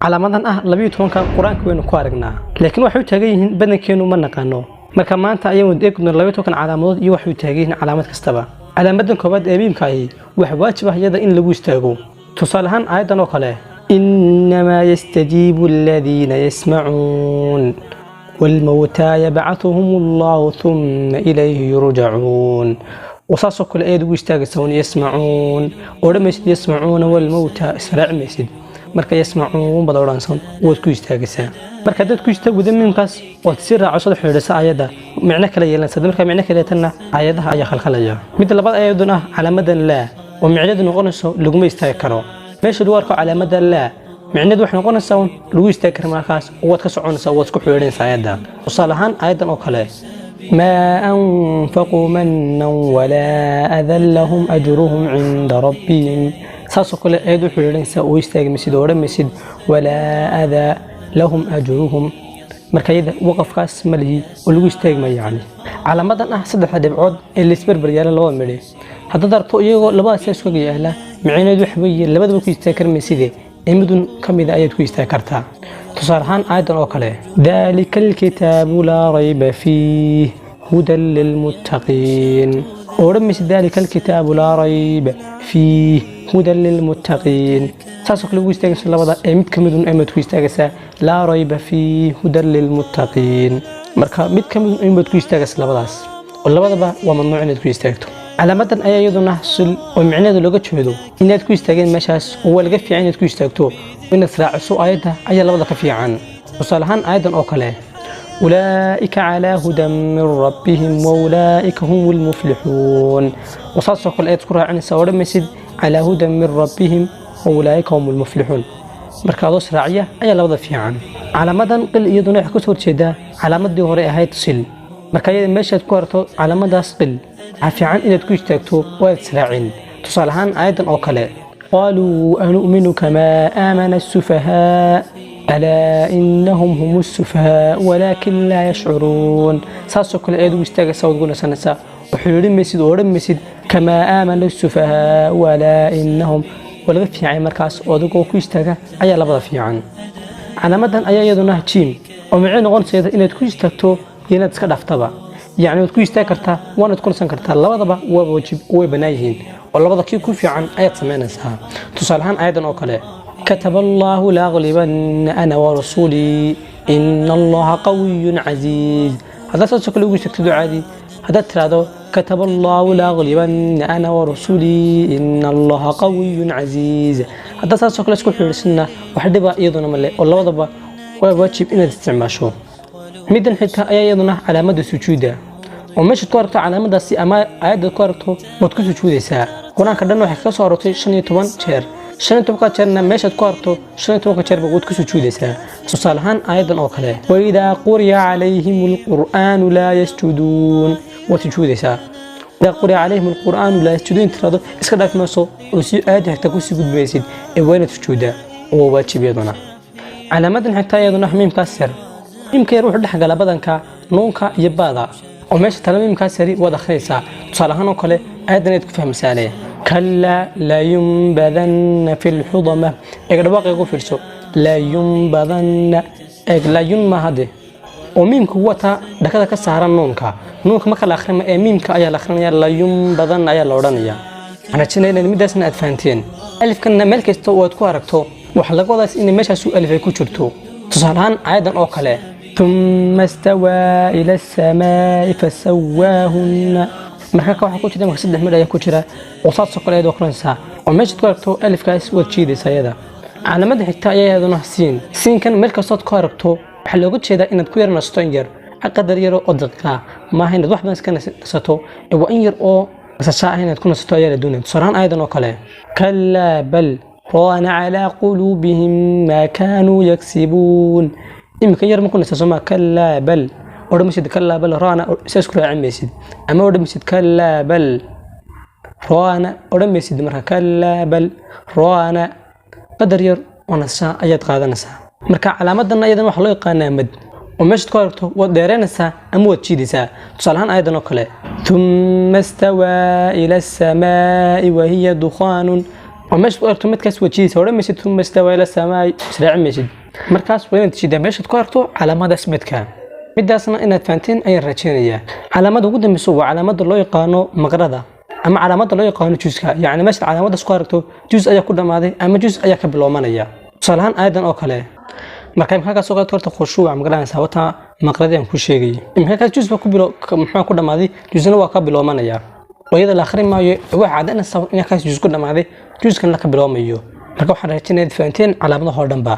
Calaamadan ah 12-ka Qur-aanka waynu ku aragnaa, laakiin waxay u taagan yihiin badankeenu ma naqaano. Marka maanta ayaan wada eegi doonaa 12-kan calaamadood iyo waxay u taagan yihiin calaamad kastaba. Calaamadan koowaad ee miimka ahi waxa waajib ah iyada in lagu istaago. Tusaale ahaan aayadan oo kale: إنما يستجيب الذين يسمعون والموتى يبعثهم الله ثم إليه يرجعون. Wasaasoo kale ayaad ugu istaagaysaa un يسمعون. Odhan maysid يسمعون والموتى, israaci maysid. Marka يسمعون baad odhanaysaa, waad ku istaagaysaa. Marka haddaad ku istaag wada miimkaas ood si raaco xidhiidhisa aayadda, micno kale yeelanaysa. Marka micno kale yeelatana, aayadaha ayaa khalkhalaya. Midda labaad ayaduna ah calaamadan laa, oo micnaheedu noqonayso laguma istaagi karo. Meesha lagu arko calaamada laa, micnaheedu waxay noqonaysaa un lagu istaagi kara markaas, waad ka soconaysaa, waad isku xidhiidhinaysaa aayadda. Tusaale ahaan aayaddan oo kale: ما أنفقوا منا ولا أذى لهم أجرهم عند ربهم. Saasoo kale ayaad u xidhiidhinaysaa oo istaagi maysid oo odhan maysid ولا أذى لهم أجرهم. Marka iyada waqafkaas ma lihi oo lagu istaagi maayo. Yacni calaamadan ah saddexda dhibcood ee laisbarbar yaala labada midhi, haddaad aragto iyagoo labadaas iskaga yaala, micnaheedu waxa weeye labadaba ku istaagi kari mayside, ee midun ka mida ayaad ku istaagi kartaa. Tusaale ahaan aayadan oo kale: ذلك الكتاب لا ريب فيه هدى للمتقين. Odhan maysid ذلك الكتاب لا ريب فيه هدى للمتقين. Saasoo kale ugu istaagaysa labada, ee mid ka midun ayaad ku istaagaysaa: لا ريب فيه هدى للمتقين. Marka mid ka midun ayaad ku istaagaysa labadaas, oo labadaba waa mamnuuc inaad ku istaagto. Calaamadan ayaa iyaduna sil, oo micnaheedu looga jeedo inaad ku istaageen meeshaas, oo waa laga fiican inaad ku istaagto. Inaad raaciso aayadda ayaa labada ka fiican. Tusaale ahaan aayadan oo kale: أولئك على هدى من ربهم وأولئك هم المفلحون. Wasaasoo kale ayaad ku raacinaysaa, odhan maysid على هدى من ربهم وأولئك هم المفلحون. Marka adoo israaciya ayaa labada fiican. Calaamadan qil iyaduna waxay kasoo horjeedaa calaamadii hore ahayd sil. Marka iyada meeshaad ku aragto calaamadaas qil, waxaa fiican inaad ku istaagto oo aad israacin. Tusaale ahaan aayadan oo kale: قالوا أنؤمن كما آمن السفهاء ألا إنهم هم السفهاء ولكن لا يشعرون. Saasoo kale ayaad ugu istaagaysaa, waad ugu nasanaysaa oo xidhiidhin maysid oo odhan maysid كما آمن السفهاء ولا إنهم. Waa laga fiicay markaas oo adigoo ku istaaga ayaa labada fiican. Calaamadan ayaa iyaduna jiim, oo micno noqonaysa inaad ku istaagto iyo inaad iska dhaaftaba. Yacni waad ku istaagi kartaa, waanaad ku nasan kartaa, labadaba waa waajib, way bannaan yihiin, oo labada kii ku fiican ayaad samaynaysaa. Tusaale ahaan aayadan oo kale: كتب الله لأغلبن أنا ورسلي إن الله قوي عزيز. Haddaad saasoo kale ugu istaagto ducaadii, haddaad tiraahdo كتب الله لأغلبن أنا ورسلي إن الله قوي عزيز, haddaad saasoo kale isku xidhiidhsanna, wax dhiba iyaduna male, oo labadaba waa waajib inaad isticmaasho. Middan xigta ayaa iyaduna calaamada sujuuda, oo meeshaad ku aragto calaamadaasi ama aayaddaad ku aragto waad ku sujuudaysaa. Qur-aanka dhan waxay kaga soo aroortay 15 jeer. 15-ka jeerna meeshaad ku aragto, 15-ka jeerba waad ku sujuudaysaa. Tusaale ahaan aayaddan oo kale: وإذا قرئ عليهم القرآن لا يسجدون. Waad sujuudaysaa. إذا قرئ عليهم القرآن لا يسجدون tirado iska dhaafi mayso oo si aayadda xigta kusii gudbaysid, ee waa inaad sujuudaa oo waa waajib iyaduna. Calaamadan xigta iyaduna miimkaas yar. Miimka yar wuxuu dhex galaa badanka nuunka iyo baada, oo meesha tala miimkaas yari waad akhriyaysaa. Tusaale ahaan oo kale aayadan ayaad ku fahmaysaane: كلا لينبذن في الحطمة. Eeg, dhawaaqayga ku fiirso: لينبذن. Eeg, layun ma hade, oo miimku wata dhakada ka saaran nuunka. Nuunka marka la akhrima ee miimka ayaa la akhrinaya, لينبذن ayaa la odhanaya. Waxaan rajinaya inaad midaasna aad fahanteen. Alifkanna meel kasta oo aad ku aragto, waxaa laga wadaas in meeshaasu alif ay ku jirto. Tusaale ahaan aayadan oo kale: ثم استوى إلى السماء فسواهن. Marka waxaa ku jira marka saddex midh ayaa ku jira, oo saasoo kale ayaad akhrinaysaa, oo meeshaad ku aragto alifkaas waad jiidaysaa iyada. Calaamada xigta ayaa iyaduna siin. Siinkan meel kastood ku aragto, waxaa looga jeedaa inaad ku yar nasto in yar, qadar yar oo daqiiqa. Maaha inaad wax badan iska nasato, ee waa in yar oo nasasho ah inaad ku nasato ayaa la doonaya. Tusaale ahaan aayadan oo kale: كلا بل ران على قلوبهم ما كانوا يكسبون. Iminka yar ma ku nasaso ma كلا بل odhan maysid كلا بل ران, sidaas ku raacin maysid, ama odhan maysid كلا بل ران, odhan maysid. Marka كلا بل ران, qadar yar oo nasasha ayaad qaadanaysaa. Marka calaamadan ayadan waxaa loo yaqaanaa mad, oo meeshaad ku aragto waad dheeraynaysaa ama waad jiidaysaa. Tusaale ahaan aayadan oo kale: ثم استوى إلى السماء وهي دخان. Oo meeshaad ku aragto madkaas wajidiisa odhan maysid ثم استوى إلى السماء, israaci maysid. Markaas waa inaad jidaa meeshaad ku aragto calaamadaas madka. Midaasna inaad fahanteen ayaan rajeynayaa. Calaamada ugu dambeysa waa calaamada loo yaqaano maqrada ama calaamada loo yaqaano juuska. Yacni meeshaad calaamadaas ku aragto, juz ayaa ku dhammaaday ama juz ayaa ka bilowmanaya. Tusaale ahaan, aayadan oo kale marka imika halkaas oo kale horta khushuuc ma garanaysaa, wata maqradii aan ku sheegayay. Imika halkaas juz baa ku bilo, muxuu ku dhammaaday, juzna waa ka bilowmanaya oo iyada la akhrin maayo. Waxa caddaynaysa in halkaas juz ku dhammaaday, juzkan la ka bilowmayo. Marka waxaan rajaynaya inaad fahanteen calaamadahoo dhanba.